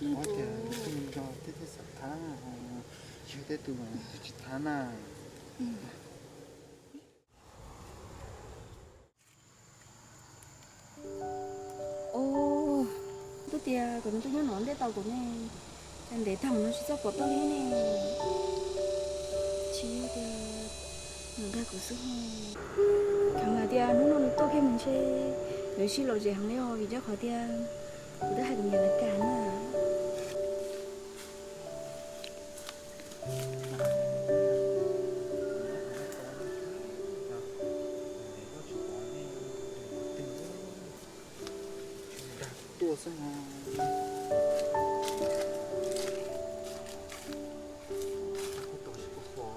Ua cas tus nco thiab thiaj xav thab, yog tej tus tsis thab na. Os, twb tias kom nws tuaj nyob no ntej tau kuv ne, ntev tag no tsis txawj pom tuaj li ne. Tsis yog tias nws dag kuv xwb. Thaum hais tias hnub no nws tuaj kiag mus ntshe yuav sib lom zem heev li os, vim rau qhov tias kuv twb hais kuv niam lawv kam na. Dag tuaj xwb no. Tuaj tos tsis pom.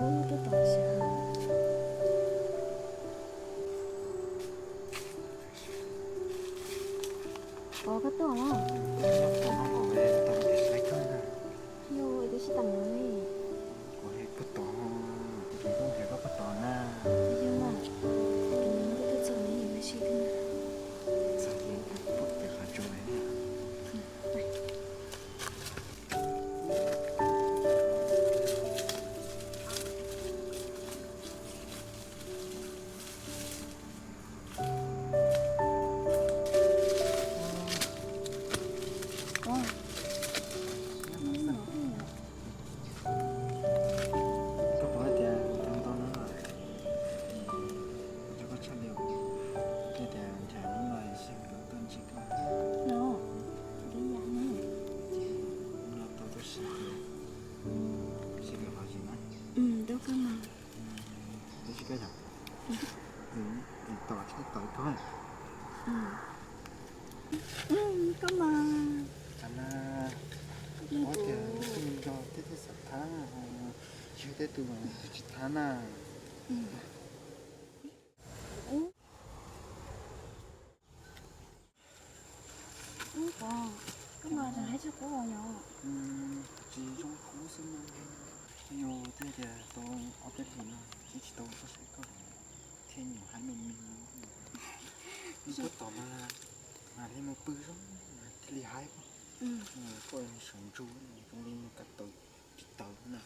Ub, tuaj tos xwb. Pov koj tuaj los? Yog, twb tsis tau mus li. Kuv hais koj tos, kuv hais koj tos na. Yog, kuv twb txog li, tab sis twb txog li, pom pem qhov tsua li. Koj paub tias tau ntau hnub lawm, kuv nco koj tshaj li. Koj tias nrhiav hnub no seb kuv tuaj ntsib koj. Los, ces hnub no tau tuaj sib, sib koj qhov tseem na. Tab sis koj yog, tos tshaj tawv koj. Koj mas, ua cas tus nco thiab thiaj xav thab, yog tej tus tsis thab na. Ub, koj mas haib tshaj qub os yom. Tsis zoo qub xwb no. Yog tias tau ob peb hlis no twb tsis tau tuaj saib koj thiab, nyuam haib me me. Tuaj tos mas, mas li mus pw xwb mas thiaj li haib koj. Koj sawv ntsug zoo li mus kav tawv tsis tawv na.